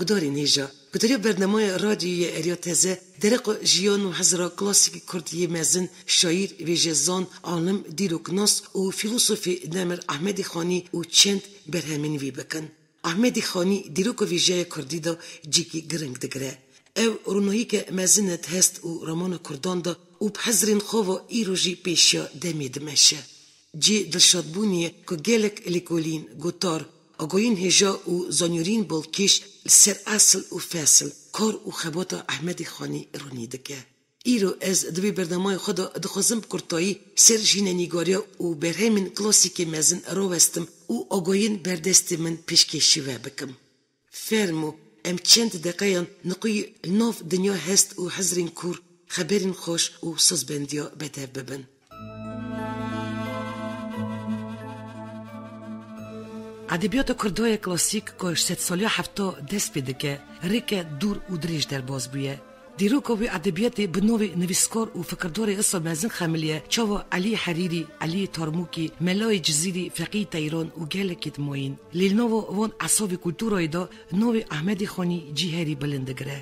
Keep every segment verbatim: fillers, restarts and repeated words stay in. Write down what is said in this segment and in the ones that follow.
Darên hêja, gotariya bernamaya radyoyê ye Eriya Teze, dereqa jiyan û hizra klasîkê kurd yê mezin, şaîr, vêjezan, alim, dîroknas û fîlosofê nemir Ahmedî Xanî û çend berhemên wî bikin. Ahmedî Xanî dîroka vêjeya kurdî de cîkî giring digire. Ew ronahîke mezin e di hest û ramana kurdan de û bi hezrên xwe ve îro jî pêşiya demê dimeşe. Cihê dilşadbûnê ye ku gelek lêkolîn, gotar, agahiyên hêja û zanyariyên balkêş li ser esil û fesil, kar û xebata Ehmedê Xanî ronî dike. Îro ez di vê bernameyê xwe de dixwazim bi kurtayî ser jînenîgariya û berhemên klasîkê mezin rawestim û agahiyên berdestê min pêşkêşî we bikim. Fermo, em çend deqeyan niquyî li nav dinya hest û hizrên kûr, xeberên xweş û sozbendiya bedev bibin. Edebiyata Kurdaya klasîk ku ji sedsaliya hefta dest pê dike, rêke dûr û dirêj derbas bûye. Dîroka wê edebiyatê bi navê nivîskar û fikirdarê isa mezin xemiliye, çawa Elî Herîrî, Elî Tarmûkî, Melayê Cizîrî, Feqî Teyran û gelekî dimayîn. Lê li nava wan esavê kulturayê de navê Ehmedê Xanî cî herî bilind digire.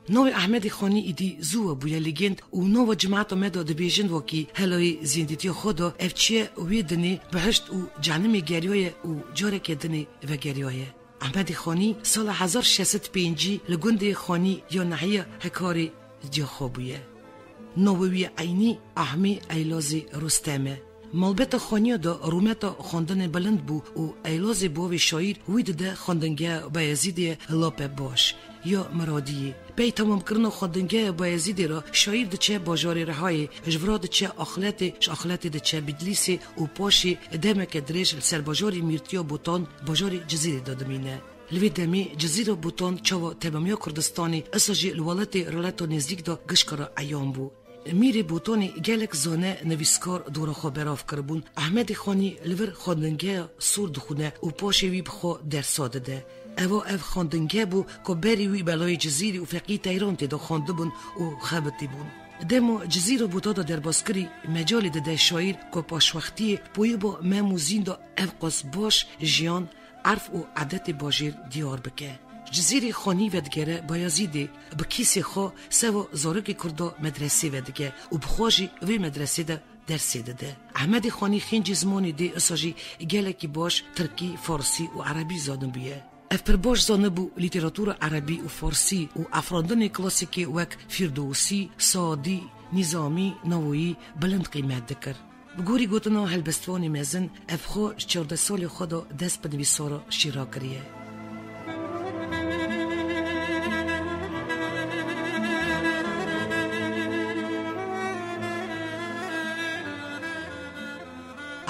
Navê Ehmedê Xanî îdî zû we bûye ligênd û nava cemaeta me de dibêjin wekî helayê zîndîtiya xwe de ev çi ye wê dinê bihişt û cehnimê geriyaye û careke dinê vegeriyaye. Ehmedê Xanî sala hezar şeş sed pêncî li gundê Xanî ya Nehiya Hekarê diya xwe bûye. Navê wî eynî Ahmê Eylazê Rustem e. Malbeta Xaniya de rûmeta xwendinê bilind bû û Eylazê bavê şaîr wî dide xwendingeha Bayezîdê Lape Baş ya Miradiyê. Pey temamkirina xwendingeha Bayezîdê re şaîr diçe bajarê Rihayê, ji vira diçe Axletê, ji Axletê diçe Bidlîsê û paşê demeke dirêj li ser bajarê Mîrtiya Botan, bajarê Cizîrê de dimîne. Li vê demê Cizîra Botan çawa temamiya Kurdistanê, isa jî li welatê rewleta nêzîk de gişka re eyan bû. Mîrê Botanê gelek zane, nivîskar dora xwe belav kiribûn. Ehmedê Xanî li vir xwendingeha sor dixwine û paşê wî bi xwe dersa dide. Eva ev xwendinge bû ku berî wî Belayê Cizîrî û Feqî Teyran tê de xwendibûn û xebitîbûn. Dema Cizîra Botan de derbaskirî mecalê dide şaîr ku paşwextiyê poyîba Mem û Zîn de ev qas baş jiyan, erf û edetê bajêr diyar bike. Cizîrê Xanî vedigere Bayezîdê, bi kîsê xwe seva zarokê kurda medresê vedike û bi xwe jî vê medresê de dersê dide. Ehmedê Xanî xêncî zimanê dê, isa jî gelekî baş tirkî, farsî û erebî zanibûye. Ev pir baş zanibû lîteratura erebî û farsî û afirandinê klasîkê wek Fîrdowsî, Sadî, Nîzamî, Nawoyî bilind qîmet dikir. Bi gorî gotina helbestvanê mezin, ev xwe ji çardeh salê xwe de dest bi nivîsara şîra kiriye.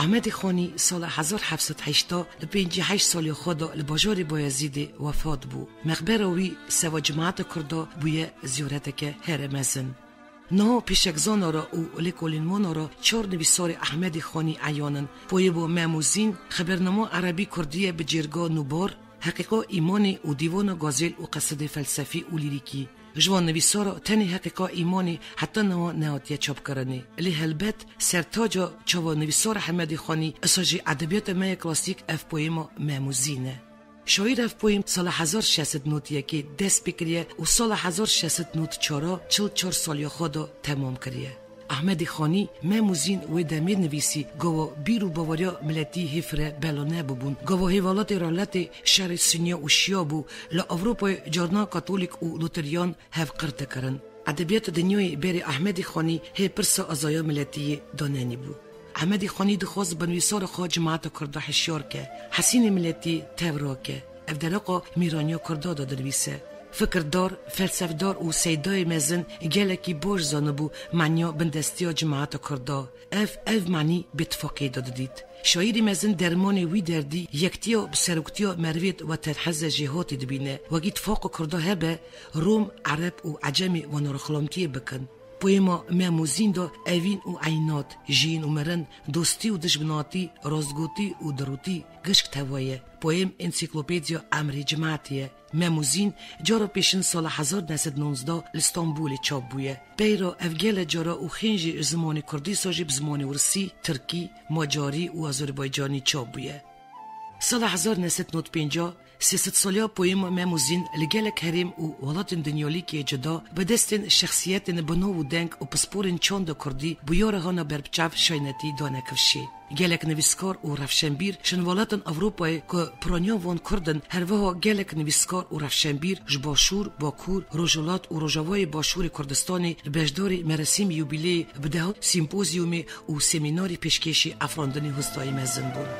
Amedê Xanî sala hezar heft sed heşta li pêncî heşt salê xwe de li bajarê Bayezîdê wefat bû. Mexbera wî seva cemaeta Kurda bûye ziyareteke here mezin. Niha pêşekzana re û lêkolînwana re çar nivîsarê Ehmedê Xanî eyan in. Poyê bo Mem û Zîn, xebernama erebî kurdî ye bi cêrga Nûbar, Heqîqa Îmanê û Dîwana Gazêl û qesidê felsefî û lîrîkî. Ji van nivîsara tenê Heqîqa Îmanê heta niha nehatiye çapkirinê. Lê helbet sertaca çava nivîsara Ehmedê Xanî, isa jî edebiyata me ya klasîk ev poyêma Mem û Zîn e. Şaîr ev poyêm sala hezar şeş sed nod yekê dest pê kiriye û sala hezar şeş sed nod çar a çil çar saliya xwe de temam kiriye. Ahmedê Xanî, Mem û Zîn wê demê nivîsî, gava bîr û baweriya miletî hêfire bela nebûbûn. Gava hêvalatê rewletê şerê Sunniya û Şiya bû, li Ewropayê carna Katolîk û Luteriyan hev qir dikirin. Edebiyata dinyayê berê Ahmedê Xanî hê pirsa azaya miletiyê danenî bû. Ehmedê Xanî dixwest bi nivîsara xwe cemaeta Kurda hişyar ke, hesînê miletî tevra ke. Ev dereqa mîraniya Kurda de dinivîse. Fikirdar, felsefdar û seydayê mezin gelekî baş zanibû maniya bindestiya cemaeta Kurda. Ev, ev manî bi tifaqê de didît. Şaîrê mezin dermanê wî derdî yektiya bi seroktiya Mervêt Wetenheze Jêhatî dibîne. Wekî tifaqa Kurda hebe, Rom, Ereb û Ecemê wana rexlamtiyê bikin. Poyema Mem û Zîn de evîn û eynat, jiyîn û mirin, dostî û dijminatî, rastgotî û dirûtî gişk tevaye. Poyem Ensiklopediya Emrê Cimatî ye. Mem û Zîn cara pêşin sala hezar neh sed nonzdeh li Stenbolê çap bûye. Peyra ev gele cara û xênjî ji zimanê kurdî sa jî bi zimanê wirsî, tirkî, macarî û azerbaycanî çap bûye. Sala hezar neh sed nod pêncah Sê sed saliya poyema Mem û Zîn li gelek herêm û welatên dinyalîkê cuda bi destên şexsiyetên bi nav û deng û pisporên çanda kurdî bûyera hana berbiçav şaynetî dane kifşê. Gelek nivîskar û rewşenbîr ji welatên Ewropayê ku piraniya wan kurd in, her wiha gelek nivîskar û rewşenbîr ji Başûr, Bakur, Rojhilat û Rojavayê Başûrê Kurdistanê beşdarî merasîmê yubîleyê bi deha sîmpozyumê û semînarê pêşkêşî afirandinê hostayê mezin bûn.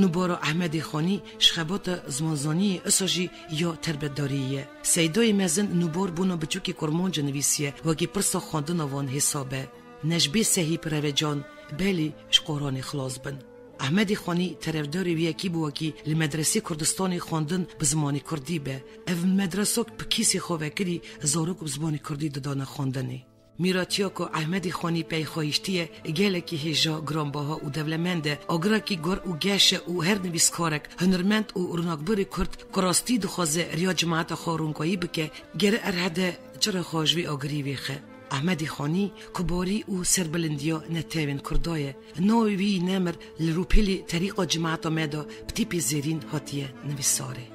Nûbara Ehmedê Xanî ji xebata zimanzaniyê usa jî ya terbetdariyê ye. Seydayê mezin nûbar bona biçûkê kurmanca nivîsiye, wekî pirsa xwendina wan hêsa be. Ne ji bê sehî bi revecan, belê ji qoranê xilas bin. Ehmedê Xanî terefdarê wî yekî bû wekî li medresê Kurdistanê xwendin bi zimanê kurdî be. Ev medresa bi kîsê xwe vekirî zarok bi zimanê kurdî didane xwendinê. Mîratiya ku Ehmedê Xanî pey xwe hiştiye, gelekî hêja, giranbaha û dewlemend e. Agirekî gur û geş e û her nivîskarek, hunermend û ronakbirê kurd ku rastî dixwaze riya cemaeta xwe ronkayî bike, gere erhede çira xwe ji vê agirî vêxe. Ehmedê Xanî ku barî û serbilindiya netewên kurda ye, navê wî nemir li rûpelê terîqa cemaeta me de bi tîpê zêrîn hatiye nivîsarê.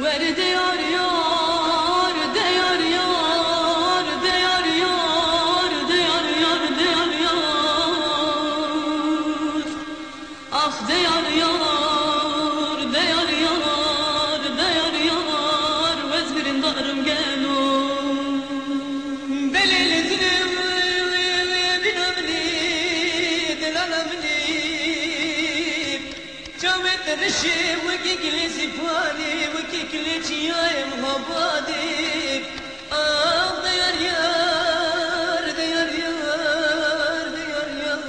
Were de yar yar, de yar yar, de yar yar, de yar yar, de yar yar. Ax de yar yar, de yar yar, de yar yar, wez birîndarim gelo. Belê lê zine wîna min î, delala min î. Çavê te rişê wekî gilê sîpanê, wekî gilê çiyayê Mihabadê. Ax de yar yar, de yar yar, de yar yar.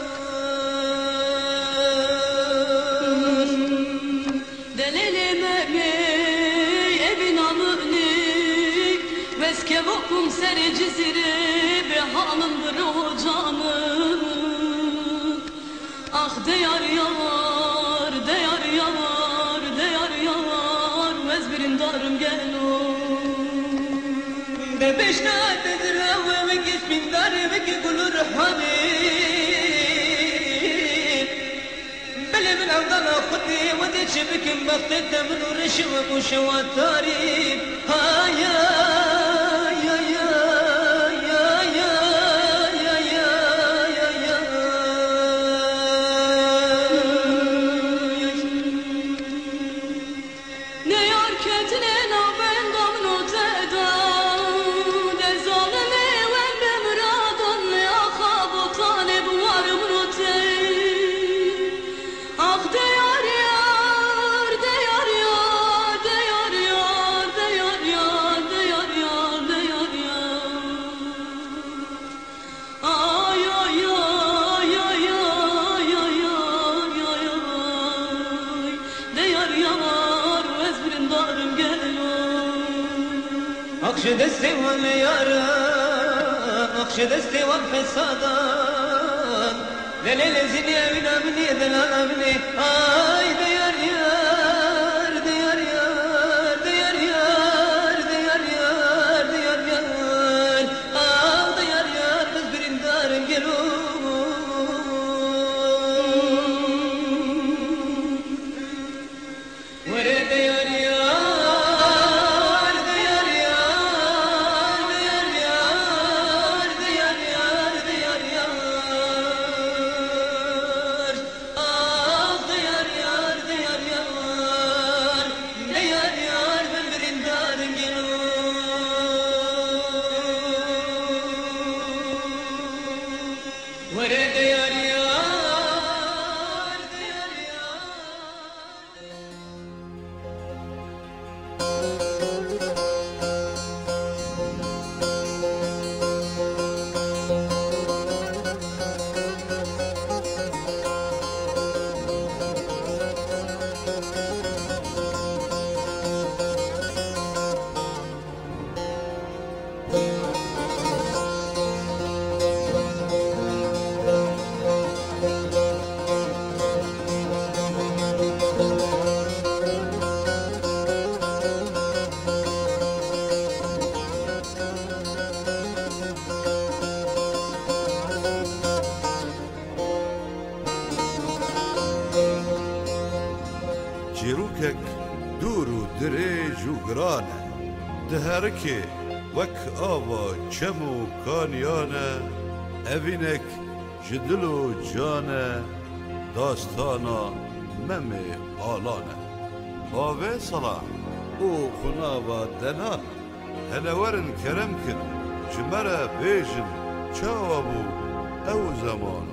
Delêlê me mey evîna min î, wez kevokum serê Cizîrê, bê halim bi roho canim. Ax de yar yar, de yar yar, de yar yar, wez birîndarim gelo. De beşna te zira we wekî spîndar, wekî gul û rihanê. Belê min ew dana xwedê, we dê çi bikim, bextê te min û reşê we bû şewa tarî. Hay, hay, hay. Ne yar ketine navenda min û te de, ne zalimê wen be miradan, ne axa botanê bi war min û te. Ax de yar yar, de yar yar, de yar yar, de yar yar, de yar yar, de yar yar. Ay, ay, ay. De yar yar, wez birîndarim gelo. Ax ji destê wan yara, ax ji destê wan fesadan. Delê lê zinê wîna min î, delala min î. Ay, de yar yar, de yar yar, de yar yar, de yar yar, de yar yar. Ax de yar yar, wez birîndarim gelo. Were de yar yar, de yar yar, de yar yar, de yar yar, de yar yar. Ax de yar yar, de yar yar. Were diyar yar, diyar yar. Çîrokek dûr û dirêj û giran e. Diherike wek ava çem û kaniyan e. Evînek ji dil û can e. Dastana Memê Alan e. Bavê Sala û xunava Delal. Hele werin kerem kin, ji me re bêjin, çawa bû ew zeman?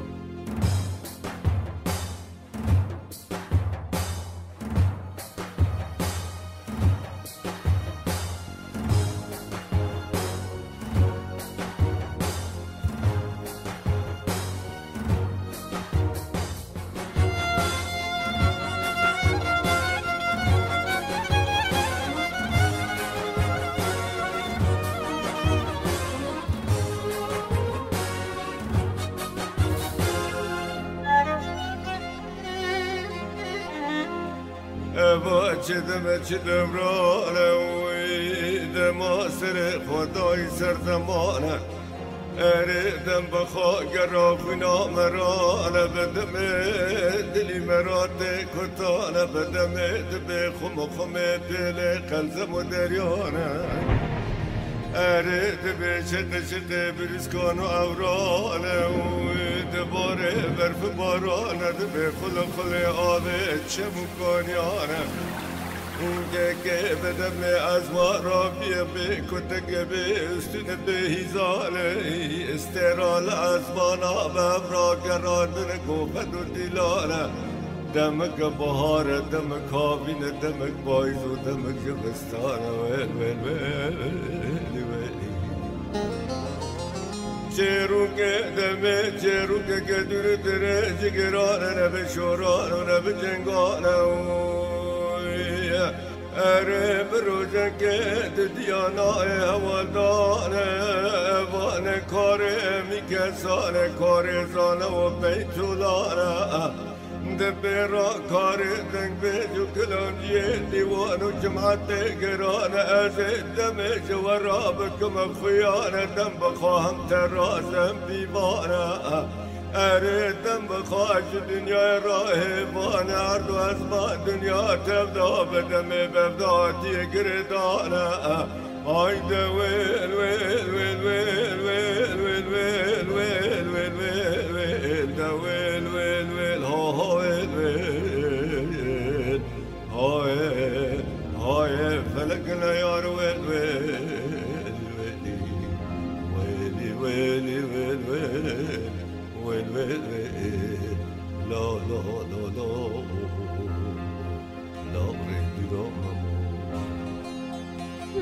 Eva çi deme çi devran e, wî dema serê xwe dayî ser zeman e. Erê dem bi xwe gera xwîna me rane, bi demê dilî me ra tê kutane, bi demê dibê xum xumê pêlê qelzem û deryan e. Erê dibê çiqi çiqê birîskan û ewran e, û dibarê berf û baran e, dibê xul xulê avê çem û kaniyan e. Hingekê bi demê ezma rabiyê bê kutekê bê ustûnê bê hîzalê. Stêra li ezmana bev ragerandin gofet û dîlane. Demik bihar e, demik havîn e, demik payîz û demik zivistan e. Wêl, wêl, wêl, wêl, wêl. Çêrûkê demê, çêrûkeke dûr û dirêj, giran e, ne bi şoran û ne bi cengan e. Oy, erê bi rojekê di diya nayê hewaldan e, van e karê mî kesan e, karê zane û beytûlan e. Di pêra karê dengbêj û kilanciyê dîwan û cimatê giran e, ez ê demê ji we re bikim xuyan e, dem bixwe hem teraz hem pîvan e. Erê dem bixwe ji dinyayê re hêvan e, erd û ezman dinya tevda bi demê bevdatiyê girêdan e. Hayde wêl, wêl, wêl, de wêl, wêl, wêl, ha, ha, wêl, wêl. Haye, haye, felek neyar wêl, wêl, wêl, wêl, wêl, wêl, wêl, wêl, wêl, la, la, la, la.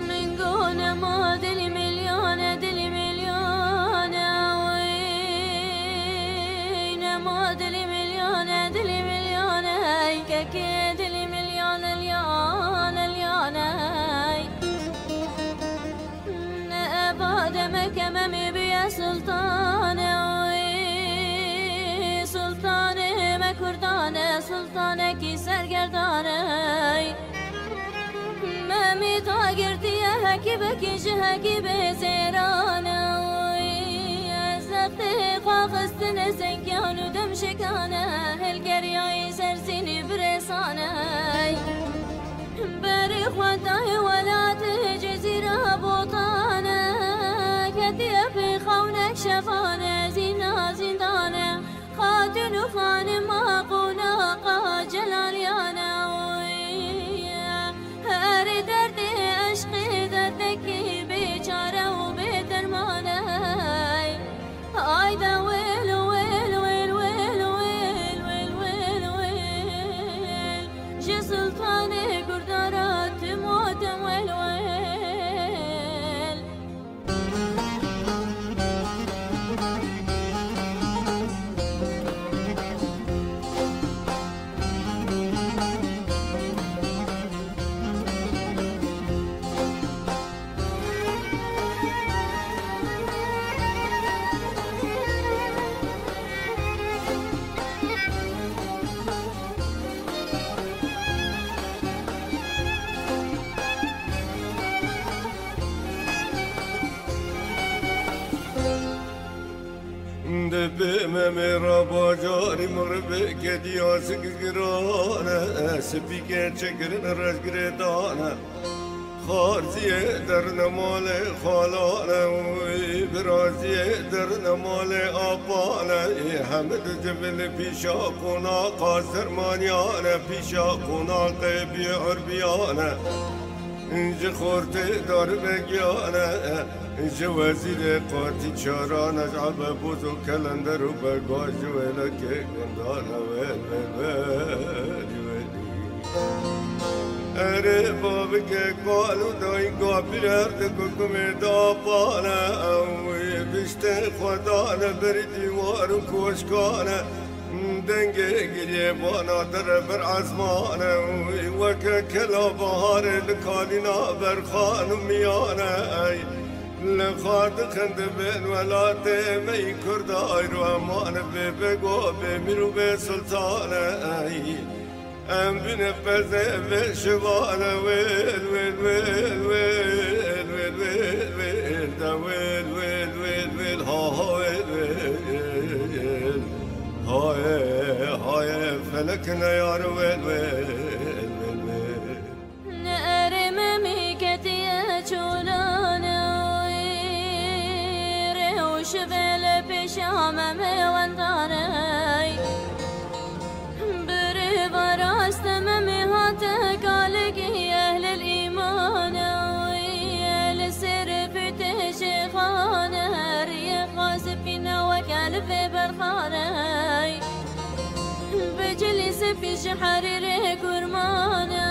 Min got nema dilî milyane, dilî milyane, oy. Nema dilî milyane, dilî milyane, ey kekê dilî milyane, lyane, lyane, ey. Ne eva demeke Memê biye sultane, oy. Sultanê me kurdane, sultanekî sergerdane, ey. Memî dagirtiye hekîbekî ji hekîbê zêrane, oy. Ez zextê xwe xistine zengiyan û dimşikane, hilgeriyayî sersînî birêsane, ey. Berê xwe dayê welatê Cezîra Botane, ketiye pê xewnek şevane, zîna zîndane, xatûn û xanima qonaqa Celaliyane, oy. Erê derdê eşqê derdekî bêçare û bêdermane, ey. Hayde wêl û wêl. Memê re bajarî mixribê kediya zikgiran e, spîkê çekirin reşgirêdan e. Xarziyê derine malê xalan e, wî biraziyê derine malê apan e. Ê hemid civil pîşa qonaqa sermaniyan e, pîşa qonaqê bî urbiyan e. Ji xortê darvegiyan e, ji wezîrê qatî çaran e, ji ebe boz û kelender û bega ji wêlekê gundan e, wêl, wêl, wêl, wêl. Erê bavike kal û dayika pîr her di kukumê de apan e, ew ê piştê xwe dane berî dîwar û koşkan e. Dengê girê vana dere ber ezman e, weke kela baharê li kalîna berxan û miyan e, ey. Li xwe dixindibin welatê me yî Kurda, ayro eman bê bego, bê mîr û bê sultan e, ey. Em bîne pezê vê şivan e, wêl, wêl, wêl, wêl, wêl, wêl, wêl, da wêl, wêl, wêl, wêl, ha, ha, wêl, wêl. Haye, haye, felek neyar wêl, wêl, wêl, wêl. Ne erê me mîketiye çolane, rê û şivê li pêşa me me wendane. Birê va rast me mê hate kalegî ehlil îmane, li ser fitê şêxane, riyê xwe spîne weke li vê berxane. Bi cilî spî ji herîrê kurmane,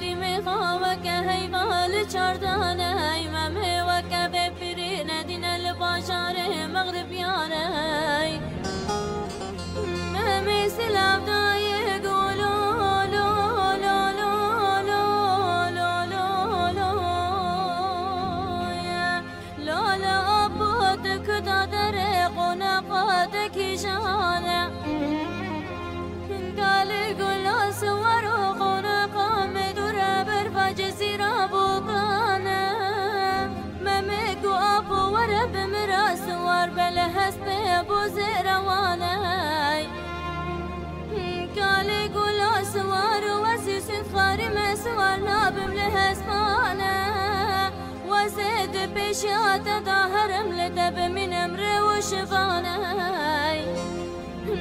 dîmê xwe weke heyva li çardane, memê weke vê pîrî nedîne li bajarê mexribiyane. Memê silav dayê go lo, lo, lo, lo, lo, lo, lo, lo, lo, ye. Lale apo te kuda dere qonaqa te kîjane. Galê gula siwar û qonaqa me dûre berva cezîra bokane. Memê ku apo were bi min re siwar be li hespê bo zêrewane. Kalê gula siwar û wezî sînd xarî me siwar nabim li hespane. Wezê di pêşiya te da herim li te bimînim rê û şivane.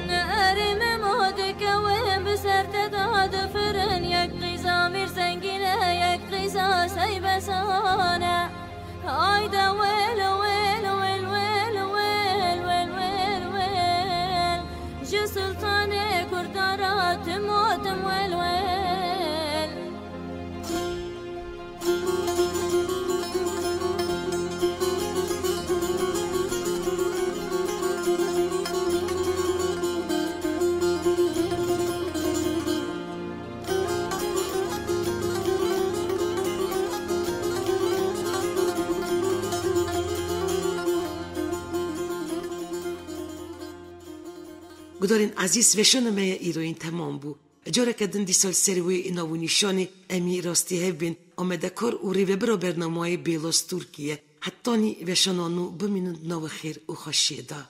Ne erê me mo dikewim bi ser te da difirin, yek qîza mîr zengîne, yek qîza seybesane. Hayda wêl, wêl, wêl, wêl, wêl, wêl, wêl, wêl. Ji Sultanê Kurdan re tim û tim wêl, wêl. Gudarên ezîz, veşana me ya îroyîn temam bû. Careke din dîsa li ser wê nav û nîşanê em ê rastî hev bên. Amadekar û rêvebira bernamayê Bêloz Tirkî ye. Hetanî veşana nû bimînin di nava xêr û xweşiyê de.